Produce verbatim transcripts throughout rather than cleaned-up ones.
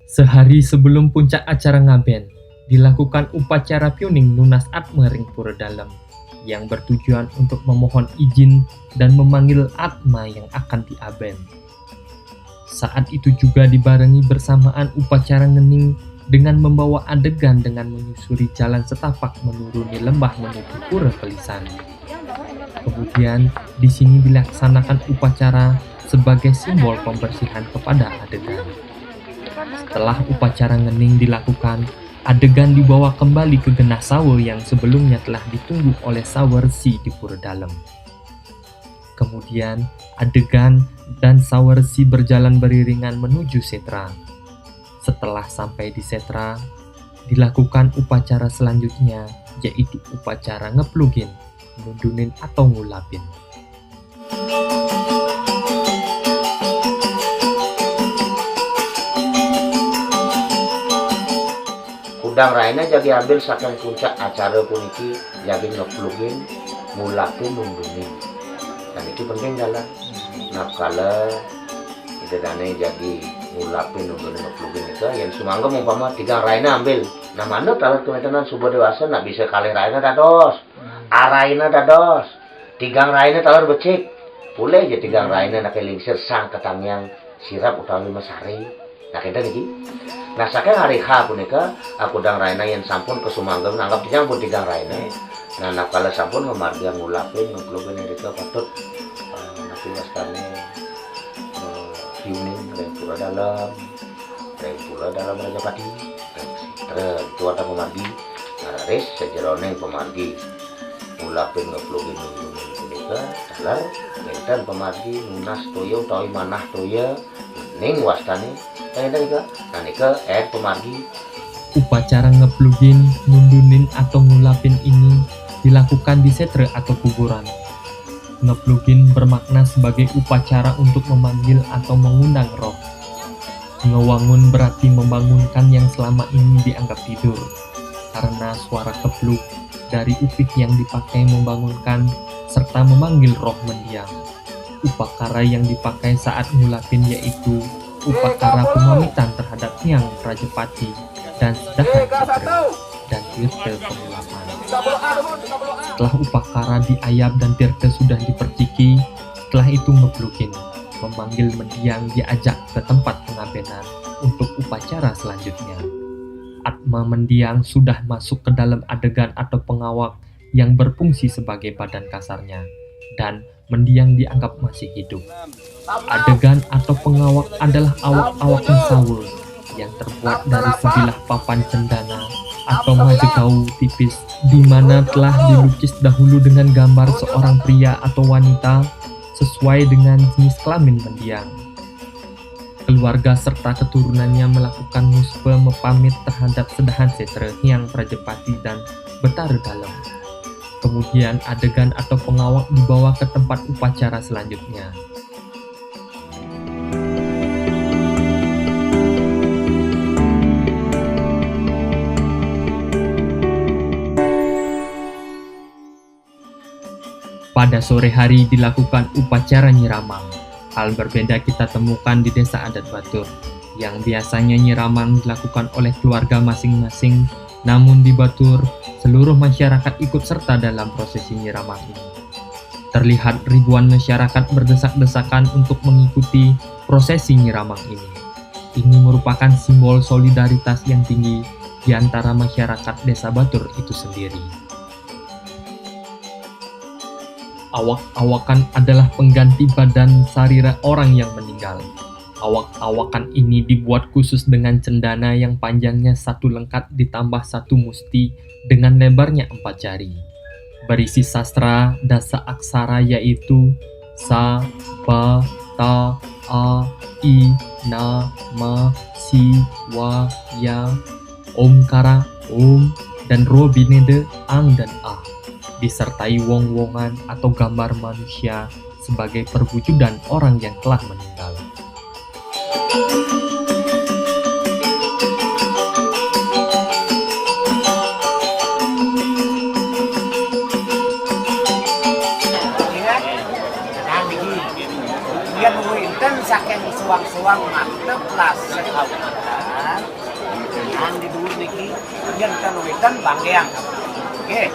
Sehari sebelum puncak acara ngaben, dilakukan upacara piuning nunas atma ring Pura Dalem yang bertujuan untuk memohon izin dan memanggil atma yang akan diaben. Saat itu juga dibarengi bersamaan upacara ngening dengan membawa adegan dengan menyusuri jalan setapak menuruni lembah menuju Pura Pelisan. Kemudian, di sini dilaksanakan upacara sebagai simbol pembersihan kepada adegan. Setelah upacara ngening dilakukan, adegan dibawa kembali ke genah sawa yang sebelumnya telah ditunggu oleh sawa resi di Pura Dalem. Kemudian, adegan dan sawa resi berjalan beriringan menuju setra. Setelah sampai di setra, dilakukan upacara selanjutnya, yaitu upacara ngeplugin, nundunin atau ngulapin. Kudang raina jagi ambil saking puncak acara puniki, jagi ngeplugin, ngulapin, nundunin. Dan iki penting dalam. Nah, kala ida dane jagi ngulapin, nundunin, ngeplugin nika, yen sumanggem umpama tigang raina ambil. Nah, manut taler kawéntenan suba dewasa, nah bisa kalih raina dados, araina dados, tigang raina taler becik. Polih ja tigang raina nake lingsir sang katangiang sirap utawi mesari. Nah, kénten iki. Nah, saking hari H punika, ah, kudang raina yen sampun kasumangga, anggap tiyang pun tigang raina. Nah, nah, kala sampun ngamargiang ngulapin, ngeplugin irika patut, eh, napi wastane, eh, piuning ring Pura Dalem, ring Pura Dalem Rajapati, ring Sitra, itu wantah pamargi. Nah, raris sajeroning pamargi ngulapin, ngeplugin, nundunin punika, taler wénten pamargi nunas toya utawi manah toya, ning wastane, eh, nika, nah, nika, eh, pamargi. Upacara ngeplugin, nundunin, atau ngulapin ini dilakukan di setra atau kuburan. Ngeplugin bermakna sebagai upacara untuk memanggil atau mengundang roh. Ngewangun berarti membangunkan yang selama ini dianggap tidur, karena suara kepluk dari upik yang dipakai membangunkan serta memanggil roh mendiang. Upakara yang dipakai saat ngulapin yaitu upakara pemamitan terhadap Hyang Prajapati dan sedahan setra dan tirta pengulapan. Setelah upakara diayab dan tirta sudah diperciki, setelah itu ngeplugin, memanggil mendiang diajak ke tempat pengabenan untuk upacara selanjutnya. Atma mendiang sudah masuk ke dalam adegan atau pengawak yang berfungsi sebagai badan kasarnya, dan mendiang dianggap masih hidup. Adegan atau pengawak adalah awak-awak sawa yang terbuat dari sebilah papan cendana atau majegau tipis, di mana telah dilukis dahulu dengan gambar seorang pria atau wanita sesuai dengan jenis kelamin mendiang. Keluarga serta keturunannya melakukan muspa mepamit terhadap sedahan setra Hyang Prajapati dan Betara Dalem. Kemudian adegan atau pengawak dibawa ke tempat upacara selanjutnya. Pada sore hari dilakukan upacara nyiramang. Hal berbeda kita temukan di desa adat Batur, yang biasanya nyiramang dilakukan oleh keluarga masing-masing, namun di Batur, seluruh masyarakat ikut serta dalam prosesi nyiramang ini. Terlihat ribuan masyarakat berdesak-desakan untuk mengikuti prosesi nyiramang ini. Ini merupakan simbol solidaritas yang tinggi di antara masyarakat Desa Batur itu sendiri. Awak-awakan adalah pengganti badan sarira orang yang meninggal. Awak-awakan ini dibuat khusus dengan cendana yang panjangnya satu lengkat ditambah satu musti dengan lebarnya empat jari. Berisi sastra dasa aksara yaitu sa, ba, ta, a, i, na, ma, si, wa, ya, omkara, om, dan ro bineda, ang dan ah, disertai wong-wongan atau gambar manusia sebagai perwujudan orang yang telah meninggal. Ingat, nah, niki. Yen wénten saking Suang-suang mantep lah sekawitan. Yang di duur niki, yen ten wénten bangkéang. Nggih.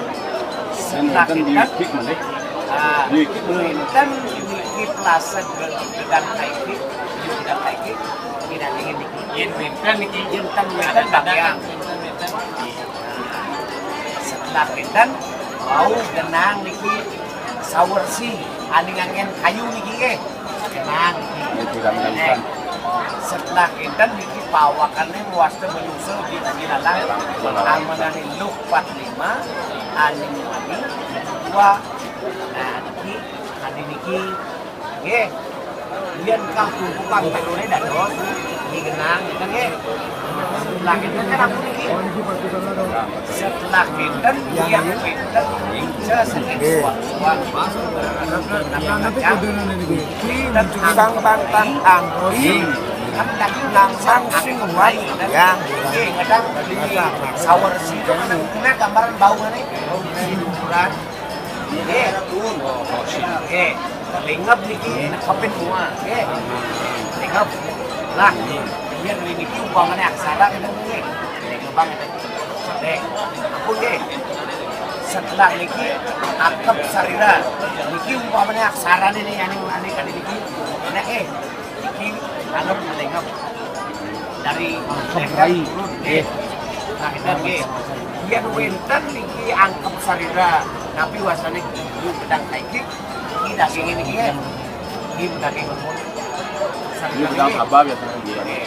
Setelah wénten di wénten, ah, di wénten niki plase gedang kaiki, gedang kaiki, tidak ingin niki. Yen wénten niki, yen ten wénten bangkéang. Setelah wénten, wau genang niki sawersi, aning anggén kayu niki nggih. Genang niki. Setelah wénten niki pawakané wasta menyusul di Tanjung Lalang, amanane Luh Pat Lima, aning wani, dua, nah, niki, adi niki, nggih. Yen kang kumpukang telune dados, niki genang, ngeten nggih. Setelah wénten kan ampun niki. Setelah wénten, yen wénten, sesaking suwak-suwak. Sang pantang anggi, nang sang sing wayang. Nggih, ngedang di sawer situ, kena gambaran bau ngene. Ukuran. Nggih. Nggih. Lingep niki nekepin semua. Nggih. Lingep. Lah, yen niki umpamane aksara kita nggih. Lingepang kita. Nggih. Ampun nggih. Setelah niki akep sarira. Niki umpamane aksarane nih aning aning kali niki. Nek eh niki anggap lingep. Dari angkep rai. Nggih. Nah, kita nggih. Yen wénten niki angkep sarira, tapi wastane ibu pedang kaiki, niki daging niki nggih. Niki daging. Ini pedang niki. Sabab ya, nggih. Nggih.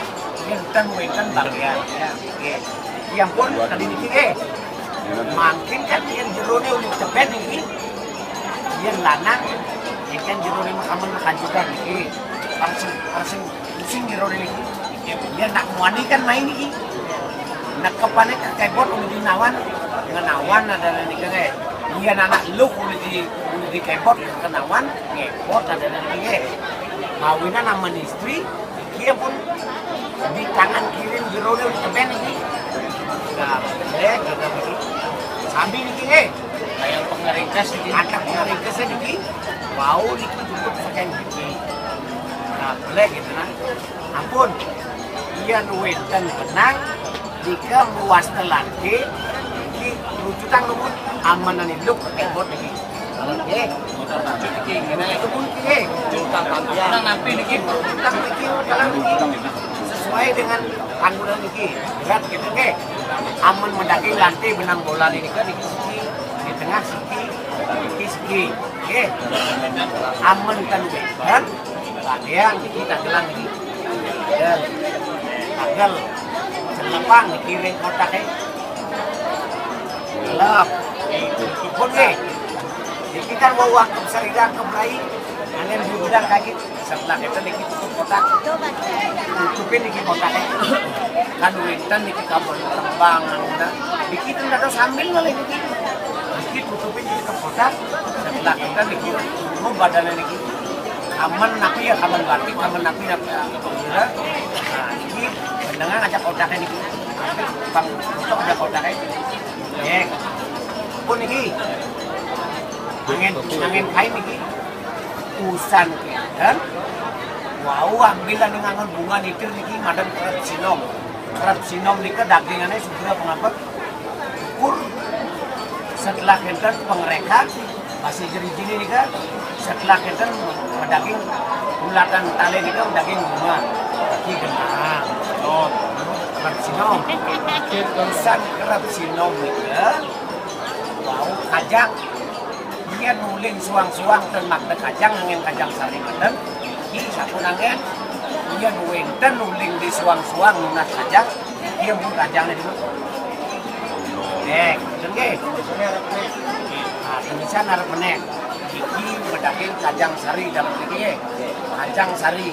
Yen ten wénten bangkéang. Nggih. Ya ampun, tadi niki nggih. Mangkin kan yen jerone uli teben niki. Yen lanang, yen kan jerone makamen kanjukan niki. Langsung langsung Sing jero niki. Iya, nak muani kan main niki. Nak kepane ke kebot uli dinawan, ngenawan ada niki kae. Iya, anak lu uli di uli di kebot kenawan, ngebot ada niki kae. Mawinan sama istri, dia pun di tangan kiri jero uli teben niki. Nah, eh, kata niki. Sambil niki kae. Kayak pengeringkes niki. Ada pengeringkes niki. Bau niki cukup sekian niki. Nah, boleh gitu nah. Ampun. Yen wénten benang, nika ruas telanke, iki rujutan nuwun amanane luk kebot niki. Nggih. Rujutan niki ngene. Nuwun nggih. Rujutan nampi niki. Rujutan niki, rujutan niki. Sesuai dengan panggonan niki. Berat gitu nggih. Amen mendaki lantai benang bola niki niki siki, di tengah siki, niki siki. Nggih. Amen ten wénten, bagian niki tagelang niki. Ya. Tanggal selepang dikirim kotaknya. Gelap. Pun nggih. Jadi kan mau waktu serida ke Brai, angin di gudang kaki. Setelah itu niki tutup kotak. Tutupin niki kotaknya. Kan wénten niki kabel tembang, nah. Niki itu ada sambil malah niki. Niki tutupin niki ke kotak. Setelah kita niki, mau badannya niki. Kamen napi ya, kamen batik, kamen napi, napi, napi, napi. Nah, ini pendengar ngajak kotaknya niki. Bang, untuk ngajak kotaknya. Nggih. Pun niki. Angin, angin kain niki. Usan kan. Wau, ambil anu ngangon bunga nitir niki, madan kerep sinom. Kerep sinom nika dagingane segera pengapet. Kur setelah enten pengerekan, masih jeri-jeri nika, setelah enten daging bulatan tali nika daging bunga. Iki genah. Oh, kerep sinom. Urusan kerep sinom nika, wau kajang. Yen uling suang-suang ten makna kajang, angin kajang sari meten. Iki sampun angin. Yen wenten uling di suang-suang nunas kajang, iya pun kajang niku. Eh, ngeten nggih. Nah, tulisan arep meneh. Iki medake kajang sari dalam iki nggih. Kajang sari.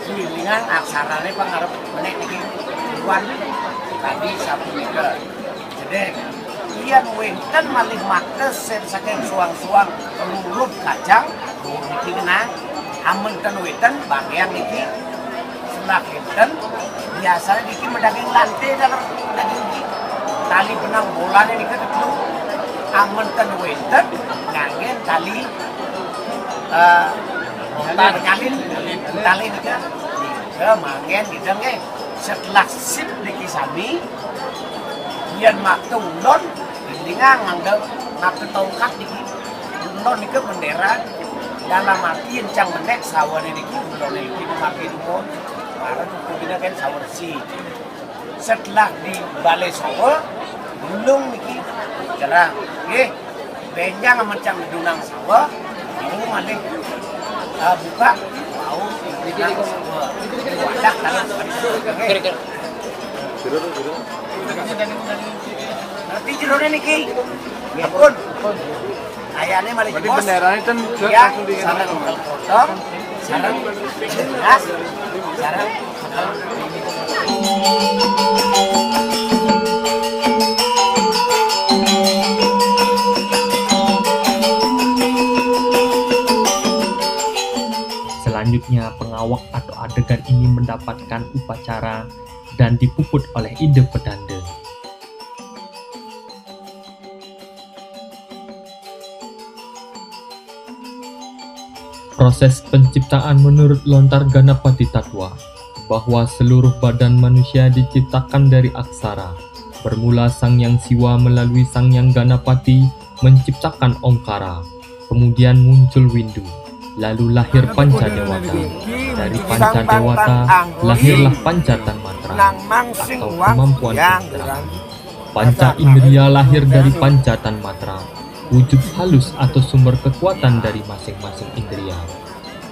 Iki lingan aksarane pang arep meneh niki. Wan tadi sapunika. Jedek. Yen wenten malih makna sir saking suang-suang lurut kajang, niki genah. Amun ten wenten, bagian niki selah enten, biasanya niki medaging lantai dalam daging niki. Tali benang bolane niki telu. Amun ten wenten, nganggen tali, eh, tali penyalin, tali niki. Ya, manggen kita nggih. Setelah sip niki sami, yen maktu ulon, gendingan nganggo maktu tongkat niki. Ulon niki bendera, dalam arti yen cang menek sawane niki, ulon niki mangke dumun. Bareng kubine kan sawer si. Setelah di balai sawa, gulung niki cerah. Nggih. Benjang mencang dunang sawa, mau malih, eh, buka, mau dunang sawa. Wadah tanah. Ngerti jerone niki? Nggih, pun. Kayane malih jebos. Benderane ten ya, langsung di sana potong, sana jelas, sana. Selanjutnya, pengawak atau adegan ini mendapatkan upacara dan dipuput oleh ide pedanda. Proses penciptaan menurut lontar Ganapati Tatwa, bahwa seluruh badan manusia diciptakan dari aksara. Bermula Sang Yang Siwa melalui Sang Yang Ganapati menciptakan Ongkara, kemudian muncul Windu, lalu lahir Panca Dewata. Dari Panca Dewata lahirlah Panca Tanmatra atau kemampuan indera. Panca indria lahir dari Panca Tanmatra, wujud halus atau sumber kekuatan dari masing-masing indria.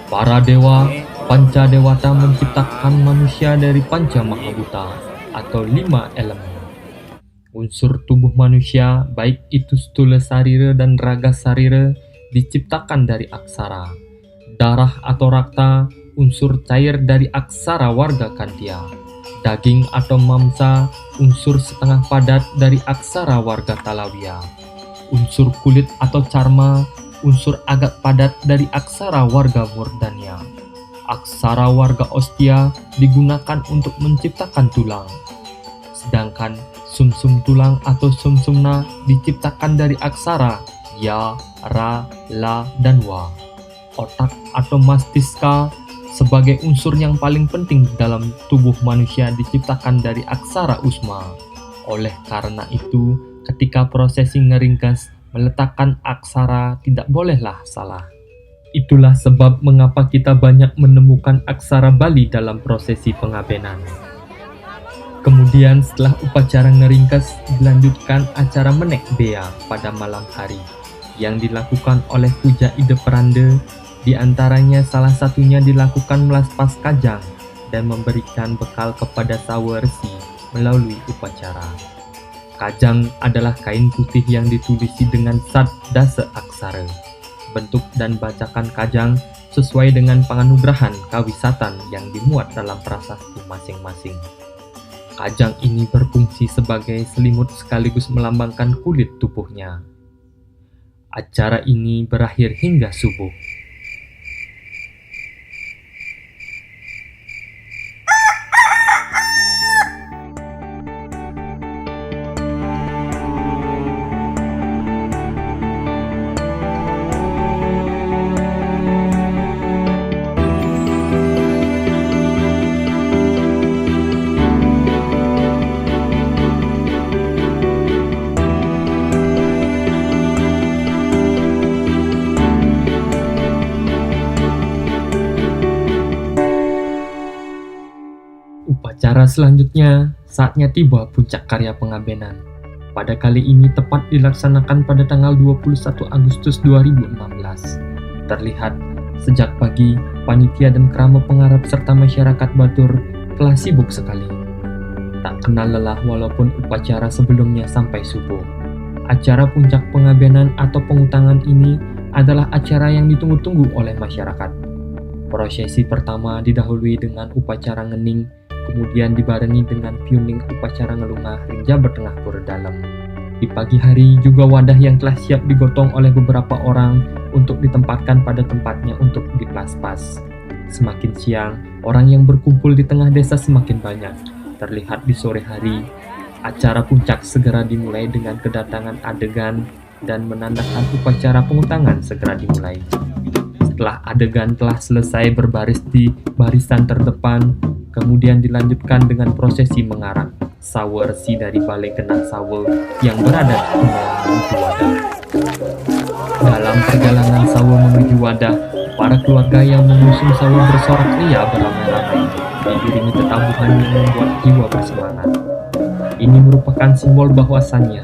Para dewa, Panca Dewata menciptakan manusia dari Panca Mahabuta atau lima elemen. Unsur tubuh manusia, baik itu stula sarira dan raga sarira, diciptakan dari aksara. Darah atau rakta, unsur cair dari aksara warga Kantia. Daging atau mamsa, unsur setengah padat dari aksara warga Talawia. Unsur kulit atau carma, unsur agak padat dari aksara warga Murdania. Aksara warga Ostia digunakan untuk menciptakan tulang. Sedangkan sumsum tulang atau sumsumna diciptakan dari aksara ya, ra, la, dan wa. Otak atau mastiska sebagai unsur yang paling penting dalam tubuh manusia diciptakan dari aksara usma. Oleh karena itu, ketika prosesi ngeringkes, meletakkan aksara tidak bolehlah salah. Itulah sebab mengapa kita banyak menemukan aksara Bali dalam prosesi pengabenan. Kemudian, setelah upacara ngeringkes, dilanjutkan acara menek bea pada malam hari yang dilakukan oleh puja ide peranda, di antaranya salah satunya dilakukan melaspas kajang dan memberikan bekal kepada sawa resi melalui upacara. Kajang adalah kain putih yang ditulisi dengan sad dasa aksara. Bentuk dan bacakan kajang sesuai dengan panganugrahan kawisatan yang dimuat dalam prasasti masing-masing. Kajang ini berfungsi sebagai selimut sekaligus melambangkan kulit tubuhnya. Acara ini berakhir hingga subuh. Upacara selanjutnya saatnya tiba puncak karya pengabenan. Pada kali ini tepat dilaksanakan pada tanggal dua puluh satu Agustus dua ribu enam belas. Terlihat sejak pagi, panitia dan krama pengarap serta masyarakat Batur telah sibuk sekali. Tak kenal lelah walaupun upacara sebelumnya sampai subuh. Acara puncak pengabenan atau pengutangan ini adalah acara yang ditunggu-tunggu oleh masyarakat. Prosesi pertama didahului dengan upacara ngening, kemudian dibarengi dengan piuning upacara ngelungah ring jabat tengah pura dalem. Di pagi hari juga wadah yang telah siap digotong oleh beberapa orang untuk ditempatkan pada tempatnya untuk diplaspas. Semakin siang, orang yang berkumpul di tengah desa semakin banyak. Terlihat di sore hari, acara puncak segera dimulai dengan kedatangan adegan dan menandakan upacara pengutangan segera dimulai. Setelah adegan telah selesai berbaris di barisan terdepan, Kemudian dilanjutkan dengan prosesi mengarak sawe resi dari Balai Genah Sawe yang berada di Pengolahan Juanda. Dalam perjalanan sawe menuju wadah, para keluarga yang mengusung sawe bersorak ria beramai-ramai, diiringi tetabuhan yang membuat jiwa bersemangat. Ini merupakan simbol bahwasannya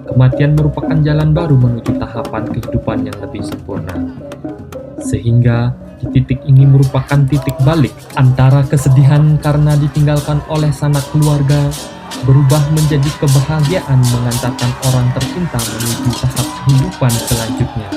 kematian merupakan jalan baru menuju tahapan kehidupan yang lebih sempurna. Sehingga di titik ini merupakan titik balik antara kesedihan karena ditinggalkan oleh sanak keluarga berubah menjadi kebahagiaan mengantarkan orang tercinta menuju tahap kehidupan selanjutnya.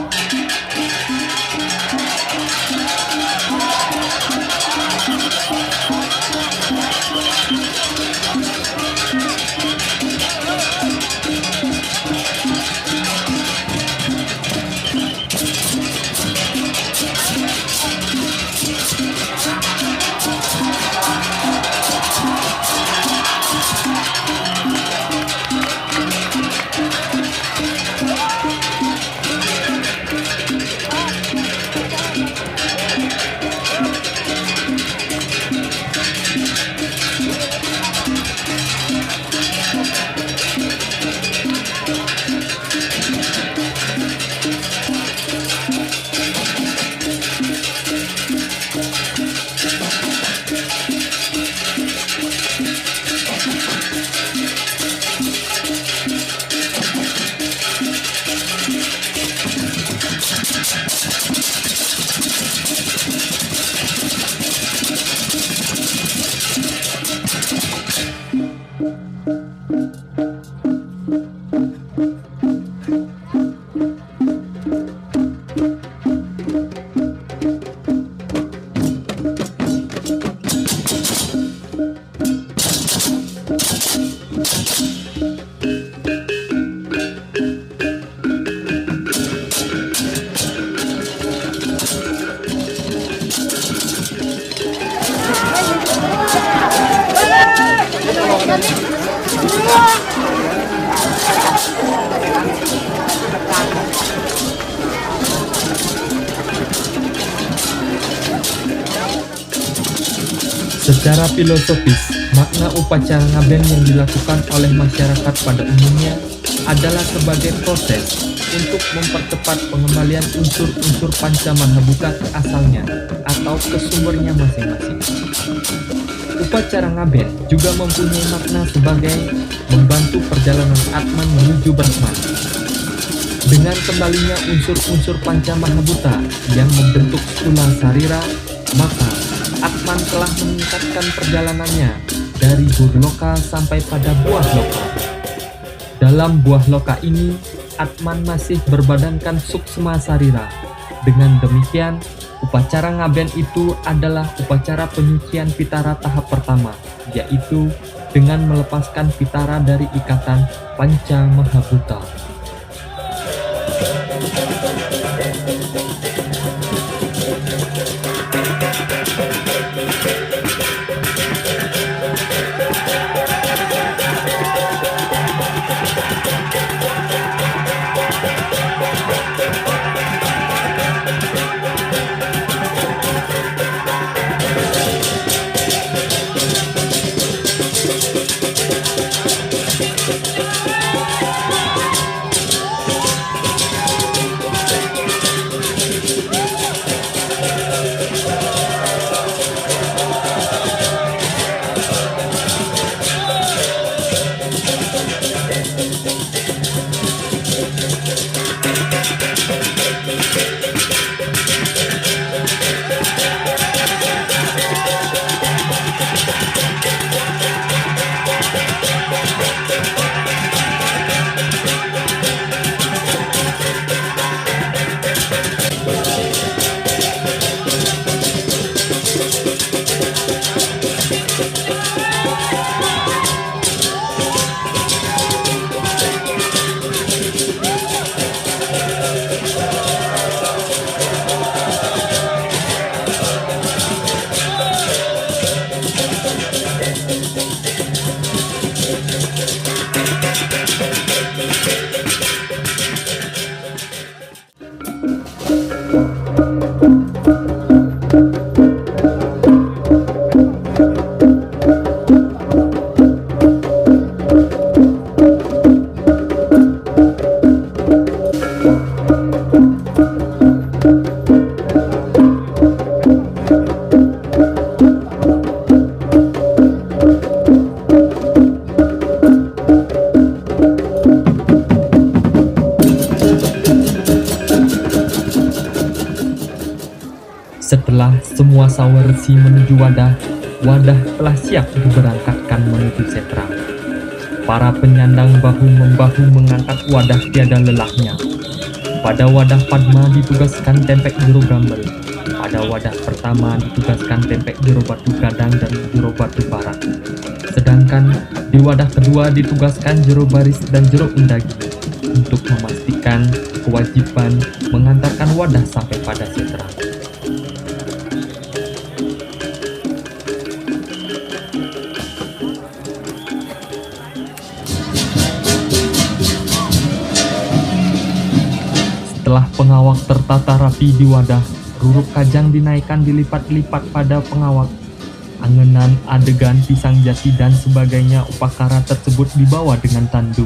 Secara filosofis, makna upacara ngaben yang dilakukan oleh masyarakat pada umumnya adalah sebagai proses untuk mempercepat pengembalian unsur-unsur panca mahabuta ke asalnya atau ke sumbernya masing-masing. Upacara ngaben juga mempunyai makna sebagai membantu perjalanan Atman menuju Brahman. Dengan kembalinya unsur-unsur panca mahabuta yang membentuk stula sarira, maka Atman telah meningkatkan perjalanannya dari burloka sampai pada buah loka. Dalam buah loka ini, Atman masih berbadankan suksma sarira. Dengan demikian, upacara ngaben itu adalah upacara penyucian pitara tahap pertama, yaitu dengan melepaskan pitara dari ikatan panca mahabuta. Semua sawer resi menuju wadah. Wadah telah siap diberangkatkan menuju setra. Para penyandang bahu-membahu mengangkat wadah tiada lelahnya. Pada wadah Padma ditugaskan Tempek Jero Gambel. Pada wadah pertama ditugaskan Tempek Jero Batu Gadang dan Jero Batu Barak. Sedangkan di wadah kedua ditugaskan Jero Baris dan Jero Undagi untuk memastikan kewajiban mengantarkan wadah sampai pada setra. Setelah pengawak tertata rapi di wadah, ruruk kajang dinaikkan dilipat-lipat pada pengawak. Angenan, adegan, pisang jati, dan sebagainya upakara tersebut dibawa dengan tandu.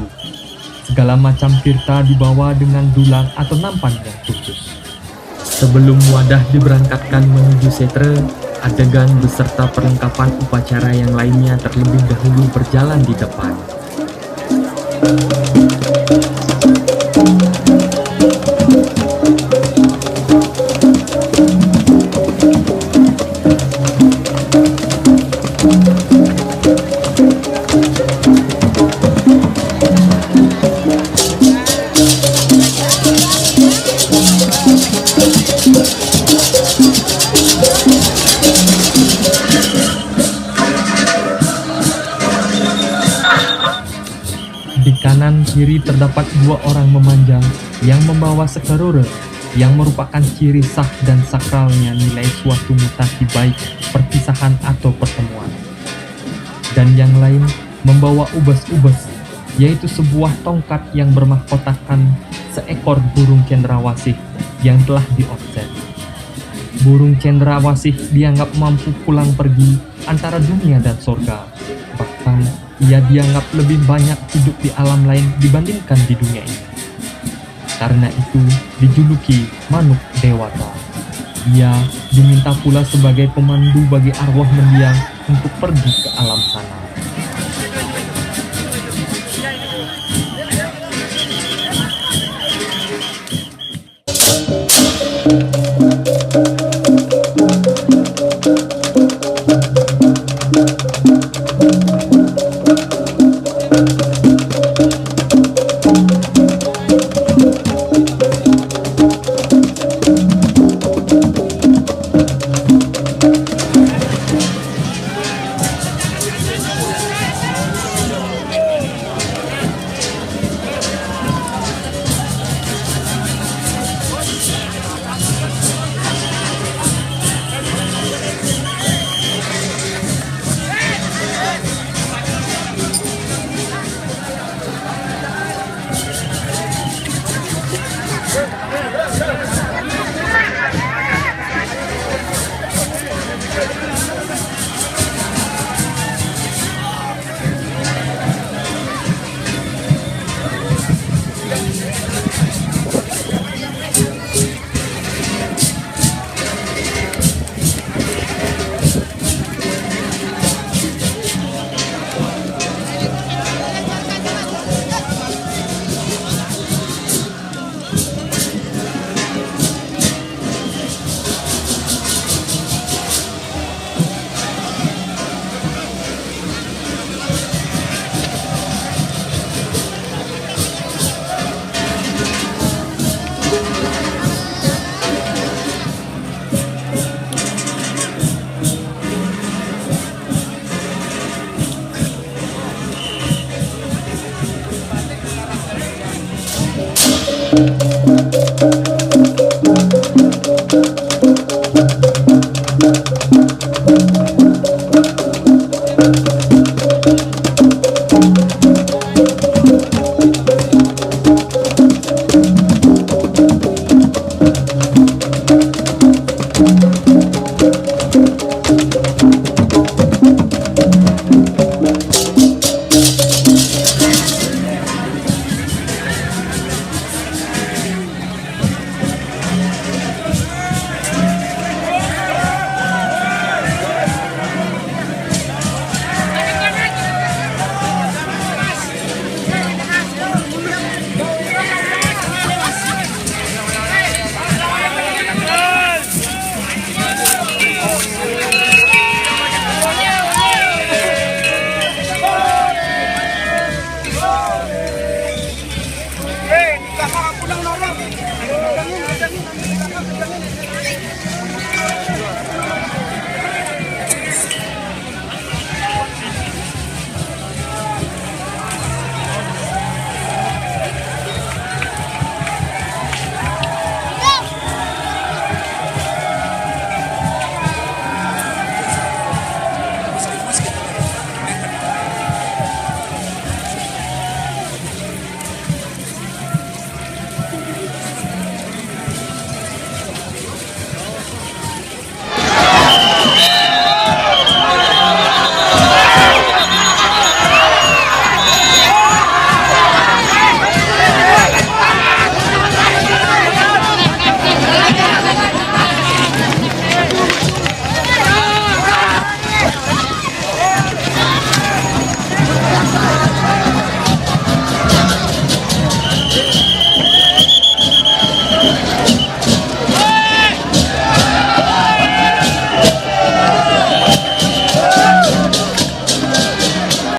Segala macam tirta dibawa dengan dulang atau nampan yang khusus. Sebelum wadah diberangkatkan menuju setra, adegan beserta perlengkapan upacara yang lainnya terlebih dahulu berjalan di depan. Di kanan kiri terdapat dua orang memanjang yang membawa sekarura, yang merupakan ciri sah dan sakralnya nilai suatu mutasi baik, perpisahan atau pertemuan. Dan yang lain membawa ubes-ubes, yaitu sebuah tongkat yang bermahkotakan seekor burung cendrawasih yang telah diopset. Burung cendrawasih dianggap mampu pulang pergi antara dunia dan sorga. Bahkan, ia dianggap lebih banyak hidup di alam lain dibandingkan di dunia ini. Karena itu, dijuluki Manuk Dewata. Ia diminta pula sebagai pemandu bagi arwah mendiang untuk pergi ke alam sana.